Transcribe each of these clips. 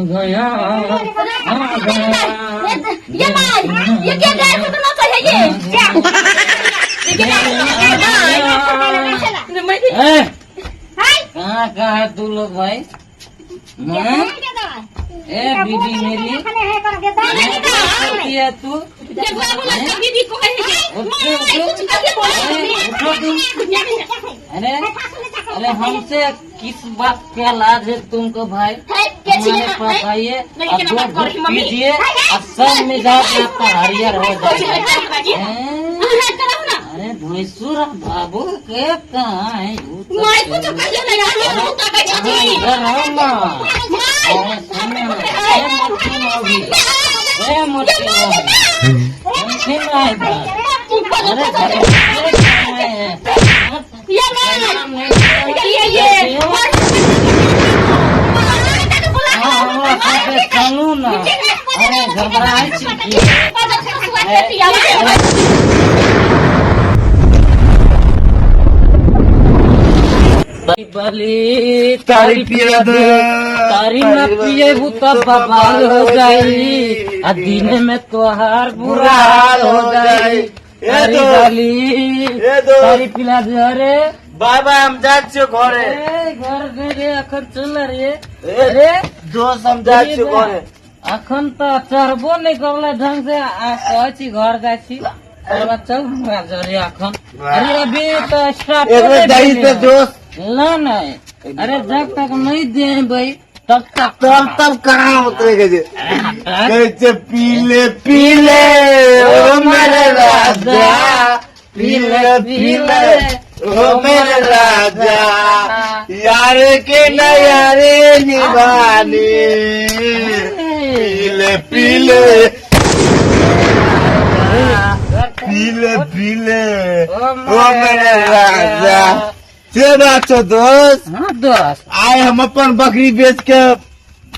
गया आ गया। ये माय, ये क्या गाय को तो ना चाहिए ये। ये क्या गाय को ना ए, हाय कहाँ कहाँ है तू लोग भाई? हाँ? ए बीबी मेरी, करती है तू? ये बाबू लग दीदी को है उठो उठो, ए, उठो तुम। अरे अरे, हमसे किस बात का लाज है तुमको भाई? हमारे पास आइए और दो घूंट पीजिए और सब मिजाज आपका हरियर हो जाएगा। हैं? अरे भैंसुर बाबू के कहाँ है भूत? हाँ, इधर आओ ना। अरे सुनो ना, ए मोटी मौगी, ए मोटी मौगी, मोटी ना इधर। अरे अरे कहाँ है? हाँ, हमरा साथे चलू ना। अरे घबराइ छी की? बली तारी पिया दे। तारी न पिएबू तब बवाल हो जाई आ दिन में तोहार बुरा हाल हो जाई। ए तारी दोस्त, बाली ए दोस्त। तारी पिला दे। अरे बाय बाय, हम जाइ छियो घरे। ए, घर गए रे, अखन चल रे। ए, अरे दोस्त, हम जाइ छियो घरे। अखन तऽ चढ़बो नहि करले ढंग से आ कहै छी घर जाइ छी। तोरा चल हमरा जरे अखन। अरे अभी तऽ स्टार्ट एक बेर दही से दोस्त। ना नहीं, अरे जब तक नहीं दे भाई तब तक तब तब कहाँ उतरे के जे कहै छै पीले पीले ओ मेरे राजा, पीले पीले ओ मेरे राजा, यार के न यारे निभानी, पीले पीले पीले पीले ओ मेरे राजा। से बात छौ दोस्त। हाँ दोस्त। आइ हम अपन बकरी बेच के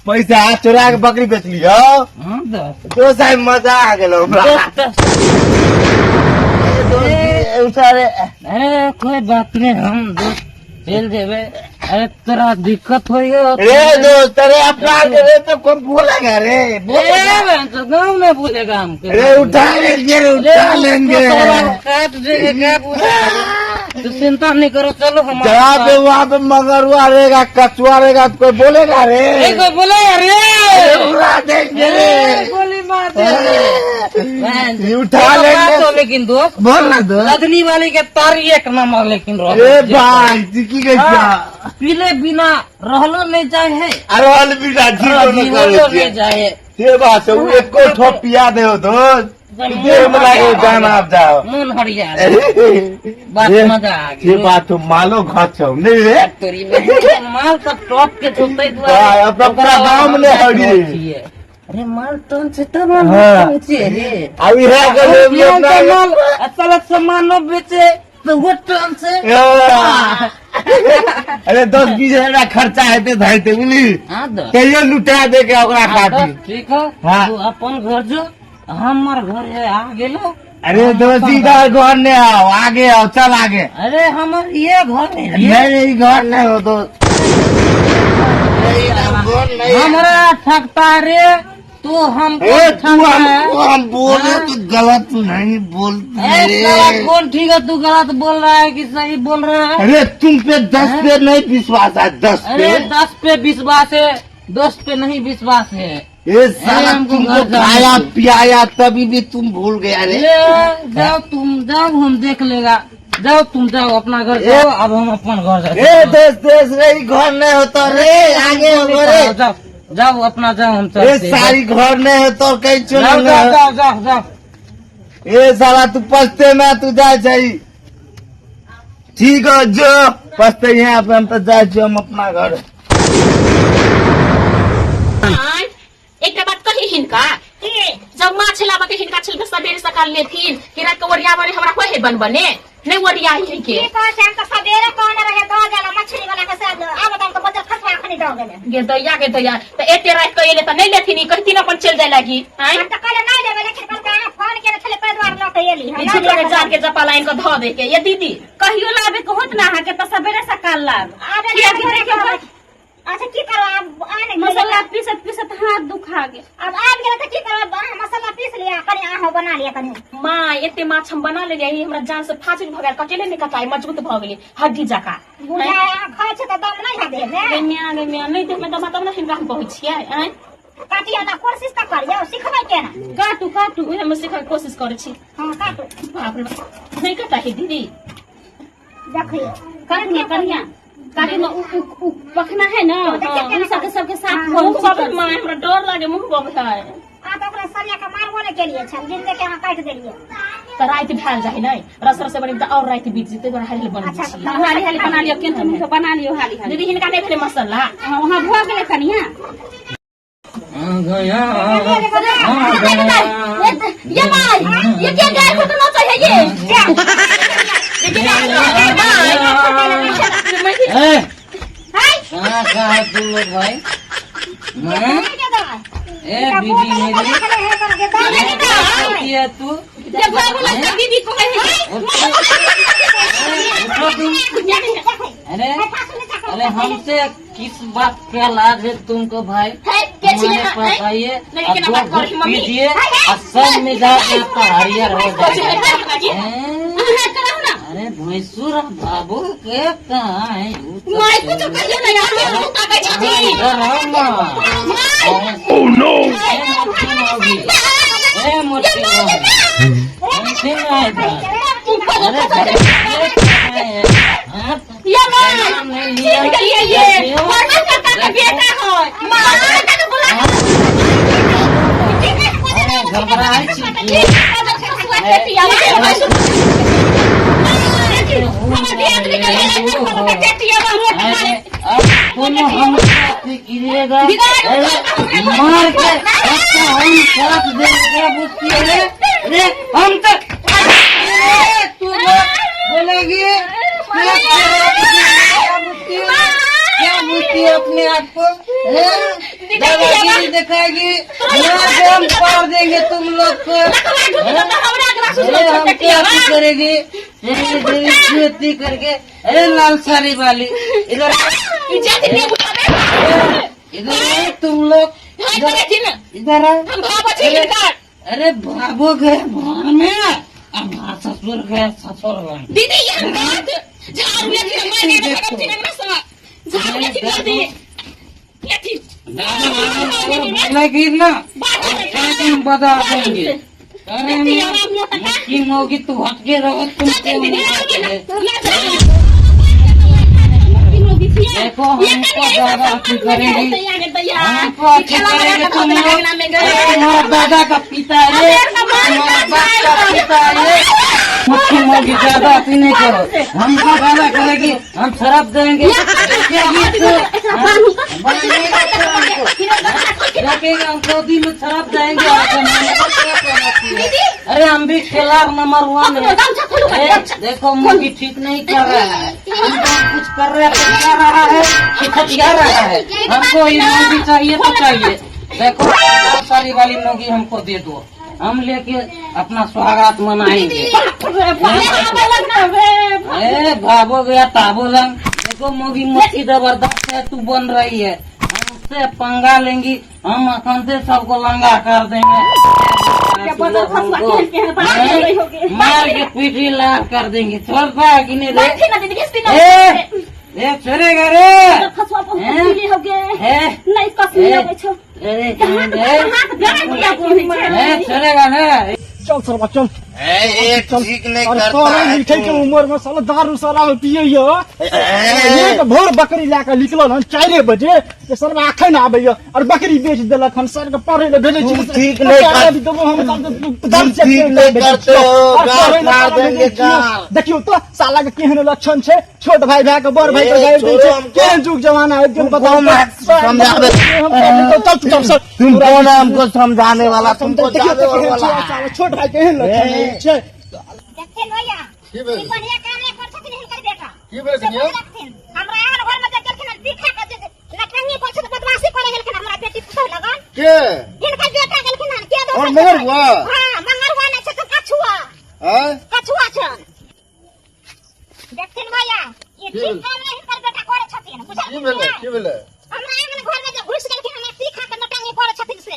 पैसा चोरा के बकरी बेच लियो। हाँ दोस्त। दोस्त, आइ मजा आ गेलो हमरा। दोस्त। दोस्त, उठा रे। अरे कोई बात नहीं, हम दोस्त चल देवे। अरे तोरा दिक्कत हो रे दोस्त, अरे अपना के रे तो कौन बोलेगा रे? बोलेगा। गाँव में बोलेगा हमके। अरे उठा लेंगे रे, उठा लेंगे। काट देंगे, क्या बोलेगा? तू चिंता नहीं करो, चलो हमारे जहाँ पे साथ। वहाँ पे मगरुआ रहेगा, कछुआ रहेगा तो कोई बोलेगा रे? ए, कोई बोलेगा रे? अरे उड़ा देंगे रे। गोली मार दे। ये उठा बात लेंगे। हो लेकिन दोस्त। बोल ना दोस्त। लदनी वाली के तारी एक नंबर लेकिन रहो। ए भाई की गई? हाँ, पीले बिना रहलो नहीं जाए है। अरे वाल भी राजी हाँ, को न जीवनो करे नहीं जाए। से बात है, वो एको ठोप पिया दे हो दोस्त, देह में लागे जान आप जाओ। मन हरिया बात मजा आ ये गई। बात हो, मालो घाट छौ नहीं रे? तोरी बहन, माल सब टॉप के छोते। भाई, अपना पूरा गाँव में हरी। अरे माल टन से तब माल हाँ। टन से रे। अब यह कर माल तो माल असल सामान बेचे तो वो टन से। अरे 10-20 हजार खर्चा हेते धरते बुझली। हाँ दोस्त। कहियो लुटा दे के ओकरा हाँ खातिर। दोस्त, ठीक है। हाँ। तू अपन घर जो, हमर घर है आ गेलो। अरे दोस्त, इधर घर नहीं आओ, आगे आओ, चल आगे। अरे हमर ये घर है रे। नहीं नहीं, घर नहीं हो दोस्त, नहीं, इधर घर नहीं है। हमरा ठगता रे तू हमको। ए, तू ठगता है। हमको हम बोले हाँ। तो गलत नहीं बोलते। ए, साला कौन ठीक है? तू गलत बोल रहा है कि सही बोल रहा है? अरे तुम पे 10 हाँ? पे नहीं विश्वास है, 10 अरे पे। 10 पे विश्वास है, 10 पे नहीं विश्वास है। ये साला हमको तुमको घर जाने खाया दे। पियाया तभी भी तुम भूल गया रे। ले जाओ तुम, जाओ, हम देख लेगा। जाओ तुम, जाओ अपना घर जाओ, अब हम अपन घर जाते ए हैं। दोस्त दोस्त रे, ई घर नहीं होता रे, आगे हो रे। जाओ जाओ अपना जाओ, हम ए चलते हैं। सारी घर नहीं हो तो कहीं चलो जाओ ना। जाओ जाओ जाओ जाओ। ए साला, तू पछते में तू जाए चाहिए, ठीक है, जो पछते यहाँ पे हम तो जाए छियै हम अपना घर। आँय, एकटा बात कही हिनका, जब माछ लाबऽ के हिनका छल सबेरे सकाल लेथिन कि रात के ओरिया बने हमरा होइ है बनबने नहीं ओरिया ही के। की कहै छै, हम तऽ सबेरे कहने रहे दऽ जाला मछली वाला के से आब तऽ हम तऽ बचल खसवा खनी दऽ गेलै। गे दैया गे दैया, तऽ एते रात के एले तऽ नहीं लेथिन, ई कहथिन अपन चलि जाय लागी। आँय, हम तऽ कहले नहि लेबै, लेकिन कहलकै अहाँ फोन केने छलै ताहि दुआरे लऽ के एली हम। ई झूठो के जान के जपा लाइन के धऽ दे के ये दीदी। कहियो लाबे के होत ना अहाँके तऽ सबेरे सकाल लाब। आबे कियाकि नहि देखियौ कहबै। अच्छा की करब आब, आनै मसाला पीसत पीसत अहाँके। अब आबि गेलै तऽ की करब, अहाँ मसाला पीस लिअ कनि, अहाँ बना लिअ कनि। माँ एते माछ हम बना लेलियै, ई हमरा जान से फाजिल भऽ गेल, कटेले नहि कटाइ, मजबूत भऽ गेलै हड्डी जकाँ। बुझाय अहाँ खाइ छै तऽ दम नहि है देह मे। गे म्या, गे म्या, नहि देहमे दम तब ने हिनका हम कहै छियै। आँय काटियौ ने, कोशिश तऽ करियौ, सिखबै केना? काटू काटू, उहे हम सीखै के कोशिश करै छी। हँ काटू। बाप रे बाप, नहि कटाइ है दीदी। देखियौ काटू ने कनिया, काटू ने, उ पखना है ना, देखियौ उ सबके सबके साफ मुँह बबे माँ, हमरा डर लागे, मुँह बबे है। अहाँ तऽ ओकरा सरिया के मारबो नहि केलियै छल, जिंदे के अहाँ काटि देलियै। तऽ राति भेल जाइ नहि, रस रस बनेबै तऽ और राति बीत जेतै, हाली हाली बनबै अच्छा, छी। हाली हाली बना लियौ, केन के बना लियौ हाली हाली। दीदी हिनका नहि भेलै मसाला? हँ वहाँ भऽ गेलै कनिया। आ गया, आ गया। ये माय, ये के गाय को तो चाहिए ये। ए, कहाँ कहाँ है तुम लोग भाई? मैं ए बीबी मेरी, क्या करती है तू? ये बाबू लगता दीदी को है। उठो, उठो तुम। अरे अरे हमसे किस बात का लाज है तुमको भाई? हमारे पास आइए और दो घूंट पीजिए और सब मिजाज आपका हरियर हो जाएगा। हैं? अरे भैंसुर बाबू के कहाँ है? माय कुछ कहियो नहीं, हम ताकै छथि। इधर आओ माँ। Oh no! ए मोटी मोटी माँ, इधर। अरे अरे कहाँ है? हाँ, ये माय नाम नहीं लिया। छीन गेलियै ये मरबे करता के बेटा है, माँ बेटा के बुला। अरे घबराए छी की? अरे अब कोनो हम गिरेगा, अरे मार के आपका हम साथ देंगे, बुझती है रे? हम तो अरे तू लोग बोलेगी क्या बुझती है? क्या बुझती है अपने आप को? हैं? दादागिरी दिखाएगी, मार के हम पार देंगे तुम लोग को। अरे हम क्या अथी करेगी, तेरी तेरी खेती करके। अरे लाल साड़ी वाली इधर, इधर आए तुम लोग, इधर इधर आओ। अरे भागो गए भाड़ में, अब ससुर गए ससुर गए। दीदी ये बात झाड़ू लेथिन, मार के रखथिन हमरा से, झाड़ू लेथिन दीदी लेथिन। बोलेगी ना हम बता देंगे। अरे मुस्किन होगी, तू हटके रहो तुम। देखो हमको ज्यादा अथी करेगी, हमको अथी करेगी तुम लोग। तुम्हारा दादा का पिता है, तुम्हारा बाप का पिता है। मुस्किन होगी, ज्यादा अथी नहीं करो। हमको ज्यादा करेगी, हम शराब देंगे। रखेगा हम गोदी में, शराब देंगे। अरे हम भी खिलाफ नंबर 1 है। देखो मुर्गी ठीक नहीं कर रहा है, हमको कुछ कर रहा है, पचा रहा है, खटिया रहा है। हमको ये मुर्गी चाहिए तो चाहिए। देखो सारी वाली मुर्गी हमको दे दो, हम लेके अपना स्वागत मनाएंगे। ए भागो गया ताबो लंग। देखो मुर्गी मच्छी जबरदस्त है, तू बन रही है, हमसे पंगा लेंगी, हम अखन से सबको लंगा कर देंगे, मार के पीठी लाल कर देंगे। छोड़ता है कि नहीं रे? ए छोड़ेगा रे? छोड़ेगा ना? चल सरवा चल। ए ठीक नहीं अरे करता तोरा है लिखे के तू। उम्र में साला दारू साला पिए एक भोर बकरी लए के निकलल हन 4 बजे, ये सरवा अखन आबैया और बकरी बेच देलक हन। सर के पढ़े ले भेजै छी। तुम ठीक नहीं कर- देबो हम तुम ठीक नहीं करते हो, गाल फाड़ देंगे गाल। देखियौ तो साला के केहन लक्षण छै, छोट भाई भाई के बड़ भाई के ए, गारि दै छोड़ो छै। हमको। केहन जुग जमाना है एकदम, तुमको बताओ हम समझाबे। चल चल सर। तुम कौन है हमको समझाने वाला? तुमको देखियौ जाने तो केहन वाला छै, साला छोट भाई के एहन लक्षण ए। छै। देखथिन भैया, की भेलै? ई बढ़िया काम नहि करै छथिन हिनकर बेटा। की भेलै से कनिया? रखथिन। हमरा आंगन घर में जे गेलखिन हन, तीखा के जे लटरंगी पर छै, बदमाशी करे गेलखिन हमरा बेटी पुतहु लगन। के? हिनकर बेटा गेलखिन हन, के दोसर? और मंगरुआ? हां, मंगरुआ नहि छै, कछुआ। हैं? कछुआ छन। देखथिन भैया, ई की ठीक भेलै? काम नहि हिनकर बेटा करै छथिन, की बुझलखिन? भेलै? की भेलै? हमरा आंगन घर में जे घुसि गेलखिन, हमरा तीखा के नटंगी करै छथिन से।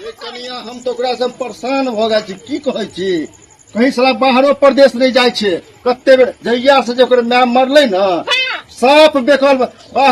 ये कनिया, हम तऽ ओकरा से परेशान भऽ गेल छी। की कहै छी, कहीं साला बाहरो प्रदेश नहि जाइ छै। कते बेर जहिया से जे ओकर माय मरलै ने, साफ बेकल बा।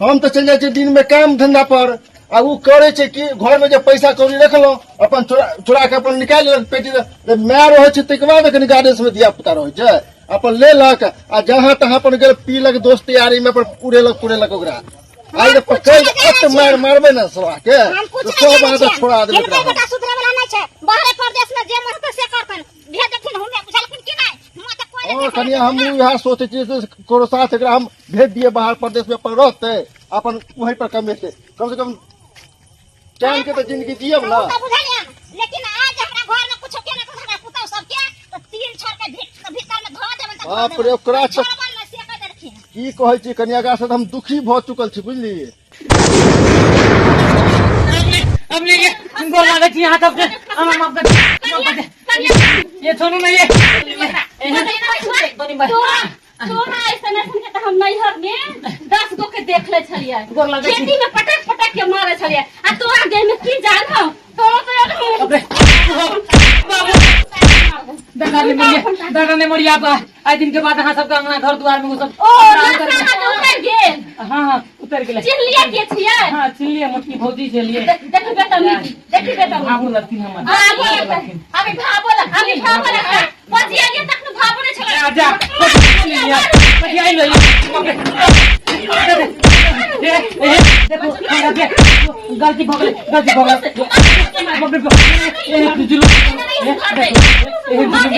हम तऽ चलि जाइ छियै दिन में काम धंधा पर, आ ओ करै छै कि घर में जे पैसा कौड़ी रखलहुँ, अपन चोरा चोरा के अपन निकालि लेलक पेटी में। माय रहै छै ताहिके बाद कनि गार्डेंस में धिया पुता रहै छै, अपन लेलक आ जहाँ तहाँ अपन गेल, पीलक, दोस्त यारी में अपन उड़ेलक पुड़ेलक ओकरा। आइ जे पकड़ अत मार मारबै ने सवा के, हम कुछ तऽ नहीं सब जानै अहाँके छियनि। छोड़ा देबै हिनकर ओकरा। बेटा सुधरे वाला नहीं छै। बाहरे परदेश में जे मन हेतै से करतन, भेज देथिन हुनके, बुझलखिन कि नहीं? हुआं तऽ कोइ और नहीं। कनिया, हम इएह सोचै छियै जे ककरो साथ एकरा हम भेज दिए बाहर प्रदेश में, अपन रहतै, अपन वहीं पर कमेतै, कम से कम चैन के तऽ जिंदगी जियब ना। ओ तऽ बुझलियन, लेकिन आज हमरा घर में कुछो केने तऽ हमरा पुतहु सबके तऽ तीन छोड़ के भीतर में धऽ देबन तऽ धऽ बाप रे, देबन। ओकरा छोड़बन नहि, से कहि देलखिन। की कहै छी कनिया, एकरा से तऽ हम दुखी भऽ चुकल छी, बुझलियै? अब नहीं, ये गोर लागै छी अहाँ सबके। हमरा माफ कर, माफ कर दे। ये छोड़ू ना ये। दोनी भाई। तोरा ऐसन ऐसन के तऽ हम नैहर में 10 गो के देख ले छलियै। गोर लागै छी। खेती में पटक पटक के मारे छलियै, आ तोरा देह में की जान हौ? तोरा तो अबे बाबू, दादा ने मरिया, दादा ने मरिया बा। आइ दिन के बाद अहाँ सबके अंगना घर द्वार में ओ सब ओ नशा हाथ उतर गेल। हाँ हाँ, उतर गेलै। चिन्हलियै के छियै? हाँ, चिन्हलियै, मोटकी भौजी छलियै। देखी बेटा मिकी, देखी बेटा। भाबो लगथिन हमर। भाबो लगथिन, अभी भाबो लगथिन, अभी भाबो लगथिन। बजिया तखन भाबो नहि छलै। जा जा, लो। देखो, हमरा के गलती भऽ गेलै, गलती भऽ गेलै। बाप रे बाप, ए बुझलु, ए बुझलु,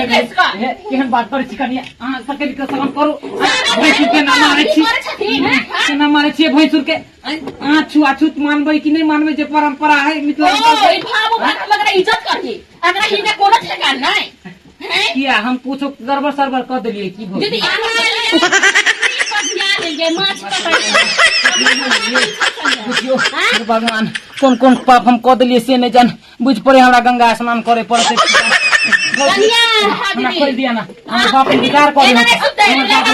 केहन बात करै छी कनिया? अहाँ सबके शरम करू। भैंसुर के ना मारै छी, केना मारै छियै भैंसुर के? अहाँ छुआछूत मानबै कि नहि मानबै, जे परंपरा है मिथिला? ओ ई भाबो मगर इज्जत करही, अगरा हिनका कोनो ठेकान नहीं हैं? किया, हम कुछो गड़बड़ सड़बड़ कऽ देलियै की भौजी? दीदी, बजिया लेलियै माछ पकड़। बुझियौ, हे भगवान, कोन कोन पाप हम कऽ देलियै से नहि जान। बुझि पड़े हमरा गंगा स्नान करे पड़तै। कनिया। हमरा खोलि दिया ना, हमर बाप इन्तजार करे। एना नहि सुतै। हमर बाप।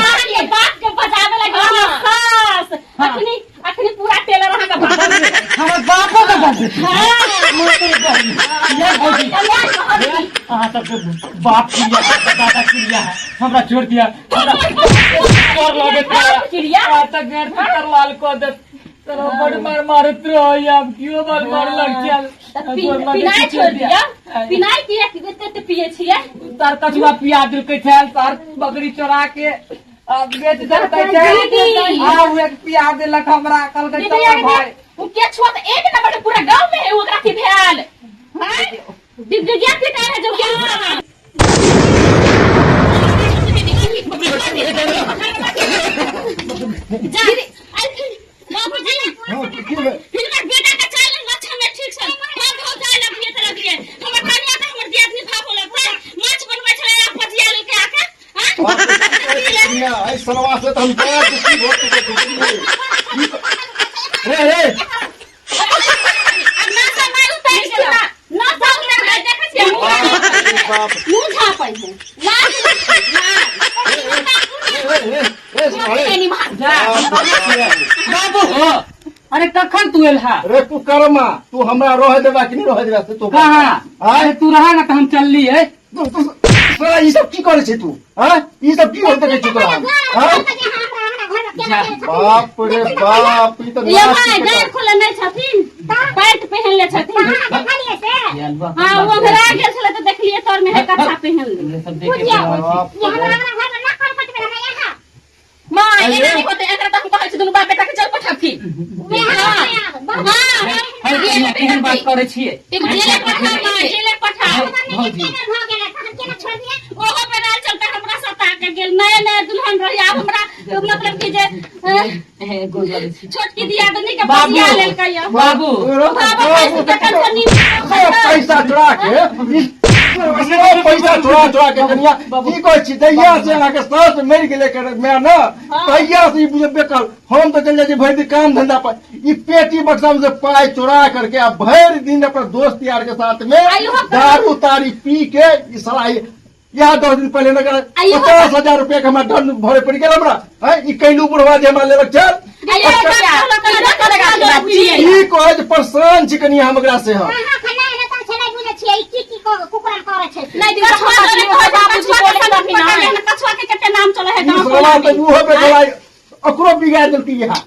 बाप के बजावे लगे सास। अखनी अखनी पूरा टेलर अहाँ के बाप। हमर बापो के बाप, ये भौजी, अहाँ सबके बाप क्रिया, दादा क्रिया है, हमरा छोड़ दिया। हमरा डर लगैत रहे। क्रिया? आ तऽ घर पितर लाल कऽ देत। तोरा बड़ मार मारैत रहै, आब कियो मार मार लग चल। पिनाइ छोड़ दिया, पिनाइ किया एते एते पिए छियै? तार कछुआ पिया देलकै छल, तार बकरी चोरा के आ बेच देलकै छल। दीदी। आ उ एक पिया देलक हमरा, कहलकै दीदी, चल भाई। उ के छुआ तऽ एक नंबर के पूरा गांव में है ओकरा की भेल हैं? डिगडिगिया पिटा है जो क्या। जा बाबूजी। हाँ, की भेल? हिनकर बेटा के चाल लक्षण नहि ठीक छल। हम बहुत जाय लगलियै तऽ लगलियै हमर कनिया तऽ हमर दियादनी भाव होलै, माछ बनबै छलै आ पजिया लेलकै आके। बाप रे, कनिया, एहि सलवा से तऽ हम बड़ा दुखी भऽ चुकल छी, बुझलियै? रे रे। आ नशा नहि उतरि गेल, नशा उतरि गेल, देखै छियै बाप रे बाप। मुँह झापै है, लाज लाज। रे रे रे रे। बाप रे। बाबू हो, अरे कखन तू एलहा? रे कुकर्मा, तू हमरा रह देबा कि नहीं रह देबा से तू कहाँ? आय? अरे तू रहा ना तऽ हम चलली है। तू तू साला ई सब की करे छै तू? हाँ, ई सब की होइत देखै छी तोरा हम? हाँ? बाप रे बाप, ई तऽ ये नाश भाई के गाय खोले नहि छथिन, पैंट पहिनले छथिन। हाँ, ओ घरा गेल छलै तऽ देखलियै तर में है कच्छा पहिन ले। सब देखे के रहल छी। बाप रे। माँ, एना नहि होतै। एकरा तऽ हम कहै छी दुनू बाप बेटा के चल पठाबथिन। हाँ। अरे कनिया, केहन बात करै छियै? एगो जेले पठा माँ, जेले पठा। भौजी। ओहो बेराल चलते हमरा सता के गेल। नया नया दुल्हन रही, आब हमरा मतलब कि जे हे, गोर लगै छी। छोटकी दियादनी के बाबू। बजिया लेलकै यऽ। बाबू। बाबा, पैसा तखन से नींद सब पैसा चोरा के, सब पैसा चोरा चोरा के। कनिया, की कहै छी, जहिया से अहाँके सास मरि गेलै कर माय ने, तहिया से ई बुझे बेकल। हम तऽ चलि जाइ छी भरि दिन काम धंधा पर, ई पेटी बक्सा में से पाई चोरा करके आ भरि दिन अपना दोस्त यार के साथ में दारू तारी पी के ई साला। यहाँ 10 दिन पहले नगर 50,000 रुपया के हमरा दंड भरे पड़ि गेल हमरा। हैं, ई कैलू बुढ़वा जे हमरा लेलक चल। की कहै छै, परेशान छी कनिया हम एकरा से हम। केहन करै छै नहीं दिन बाबूजी बोले तभी ना कछुआ के कते नाम चले है गांव सवाल तऽ उहो पे गलाई ओकरो बिगाड़ देलकै यहाँ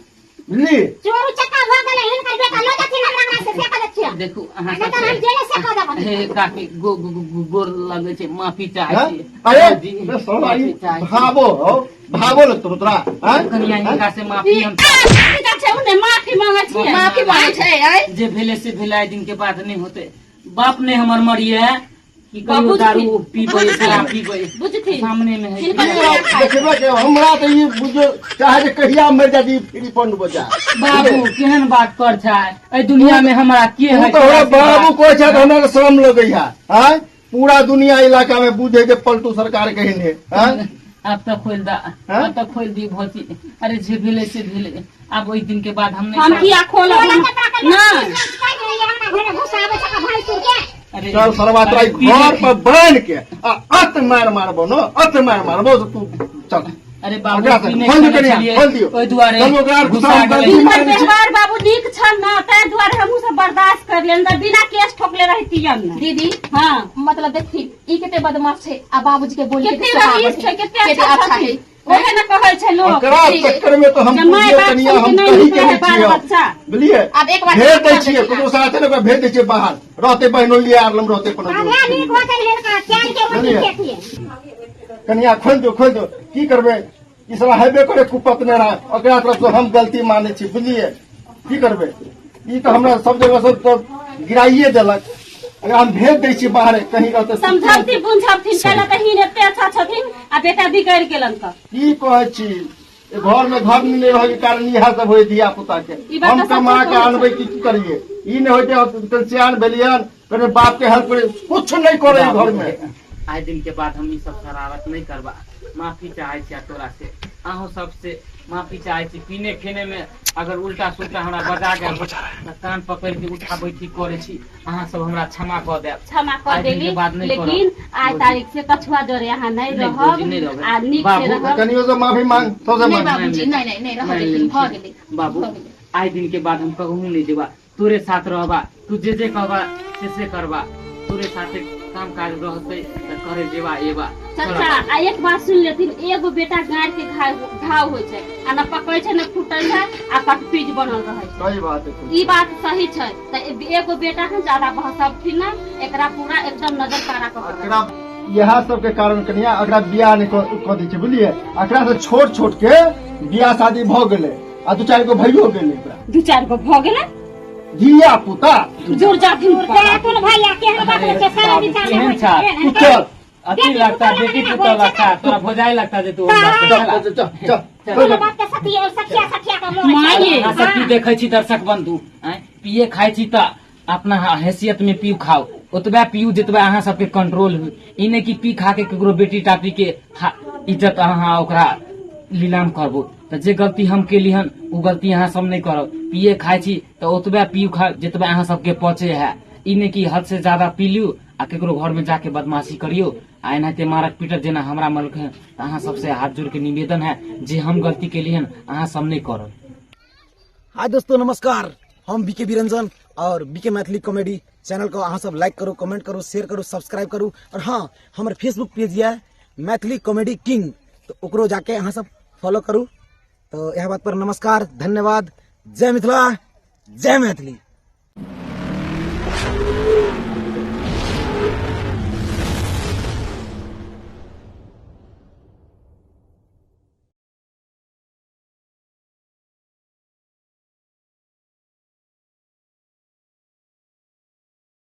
बुझली। चोरू चक्का भ गेलै हिनकर बेटा लऽ जाथिन हमरा अंगना से से कऽ दै छियै। देखू अहाँ नहि तऽ हम जेले से कऽ देबनि। हे काकी गो गो गो गोर लगै छै माफी चाहै हाँ? छी। अरे जी, साला ई माफी चाहै छी। भाबो हो भाबो लगतो तोरा हाँ? कनिया हिनका से माफी हम छै उने माफी मांगे छियै। माफी मांगे छै आय जे भेले से भेले आइ दिन के बाद नहीं होते। बाप ने हमर मरिए कि कहियो बाबूजी। दारू पीबै शराब पीबै बुझथिन सामने में है। हिनकर पूरा देखबे के हमरा तऽ ई बुझो चाहे जे कहिया मरि जाय ई फ्री फंड बचा। बाबू केहन बात कर छै एहि दुनिया में हमरा के तू है तऽ हमरा बाबू कहै छै तऽ हमरा शरम लगै है आँय? पूरा दुनिया इलाका में बुझे के पलटू सरकार कहिन है आँय? अब तऽ खोल दा हाँ? अब तऽ खोल दी भौजी। अरे जे भेले से भेले अब ओहि दिन के बाद हम नहीं हम किया खोलब ना ना घर में घुसाबै छै भैंसुर के। अरे चल सरवा तोरा अरे घर पर बान्हि के आ अत मार मारबो न अत मार मारबो तो तू चल। अरे बाबू ओकरा से पीने खोल दियौ खाने कनिया, छलियै, खोल दियौ। ओहि दुआरे चलू ओकरा आर घुसा घुसा गेलै। दियौ। हिनकर व्यवहार बाबू नीक छल ना ताहि दुआरे हमहूँ सब बर्दाश्त कर लेन तऽ बिना केस ठोकले रहितियन ना। दीदी हाँ मतलब देखी ई कते बदमाश छै आ बाबूजी के बोली कते रईस छै कते अच्छा अच्छा छथिन है ओहे ने कहै छै लोक। ओकरा चक्कर में तो हम जे माय बुझियौ बाप कनिया सुनके हम नहि कही निकलै के है नहि बाल छियै बच्चा। बुझलियै आब एक बार भेज दै कर छियै देथिन। ककरो साथे ने ओकरा भेज दै छियै बाहर रहते बहनोलिया आर लम रहते कोनो अरे नीक होतै हिनका चैन के रोटी खेतियै। कनिया खोलि दियौ खोलि दियौ की करबै ई सब हेबे करे कुपत नहि रहा ओकरा तरफ से हम गलती मानै छी बुझलियै की करबै ई तऽ हमरा सब जगह से तऽ गिराइए देलक अगर हम भेज दै छियै बाहरे कहीं रहते समझौती बुझौथिन कहला तऽ हिन एते अच्छा छथिन आ बेटा बिगड़ि गेलन तऽ की कहै छी घर में घर नहि रहै के कारण इएह सब होइ धिया पुता के ई बात हम तऽ सच कमा के कहै आनबै की की करियै ई नहि होइ छै सियान भेलियन कने बाप के हेल्प करे कुछ नहीं करे घर में। आइ दिन के बाद हम ई सब शरारत नहीं करबा माफी चाहे छी तोरा से अहूँ सबसे माफी चाहे छी। पीने खेने में अगर उल्टा सुल्टा हमरा बजा गेल तऽ कान पकड़ के उठा बैठी करे छी अहाँ सब हमरा क्षमा कऽ देब। क्षमा कऽ आइ दिन के देली बाद नहीं करब। लेकिन आइ तारीख से कछुआ जोरे अहाँ नहीं नहीं भौजी, नहीं रहब रहबै। आ नीक से बाबू, रहब। कनियो से माफी मांग सबसे नहीं मांग। बाबूजी नहीं नहीं नहीं रह देथिन भऽ गेलै बाबू आइ दिन के बाद हम कहूँ नहीं जेबा तोरे साथ रहबा तू जे जे कहबा से से करबा तोरे साथे काम काज रहते तऽ करे जेबा एबा। चाचा आ एक बात सुन लेथिन एगो बेटा गाड़ के घाव होइ छै आ न पकै छै न फूटै छै आ कटपीज बनल रहै छै। सही बात है। ई बात सही छै तऽ एगो बेटा है ज्यादा बहसबथिन ना एकरा पूरा एकदम नजर कारा कऽ के एकरा इएह सब के कारण कनिया एकरा बियाह नहि कऽ दै छै बुझलियै। एकरा से छोट छोट के बियाह शादी भऽ गेलै आ दू चारि गो भइयो गेलै एकरा। दू चारि गो भऽ गेलै धिया पुता जुड़ जाथिन जाथुन भैया केहन बात होइ छै सारा विचार केहन होइ छा? छै। तू चल अथी लगता बेटी पुतोह लगता तोरा भौजाई लगता जे तू चल चल चल चल कोनो बात के सखिया सखिया सखिया के मोह माये। अहाँ सब की देखै छी दर्शक बंधु आँय पिए खाइ छी तऽ अपना हैसियत में पीऊ खाओ ओतबे पीऊ जतबे अहाँ सबके कंट्रोल हुई। ई नहीं कि पी खा के ककरो बेटी टाटी के इज्जत अहाँ ओकरा लीलाम करबो तऽ जे गलती हम केली हन ओ गलती अहाँ सब नहीं करब। पिए खाइ छी तऽ ओतबे पीऊ खा जतबे अहाँ सबके पचे है। ई नहीं कि हद से ज्यादा पी लियू आ केकरो घर में जाके बदमाशी करियो आ एनाहिते मारक पीटक जेना हमरा मलक है। तऽ अहाँ सबसे हाथ जोड़ के निवेदन है जे हम गलती केली हन अहाँ सब नहीं करब। हाय दोस्तों नमस्कार, हम बीके बिरंजन और बीके मैथिली कॉमेडी चैनल को अहाँ सब लाइक करू, कमेंट करू, शेयर करू, सब्सक्राइब करू और हाँ हमर फेसबुक पेज यऽ मैथिली कॉमेडी किंग तो ओकरो जाके अहाँ सब फॉलो करू। तो यह बात पर नमस्कार, धन्यवाद, जय मिथिला, जय मैथिली।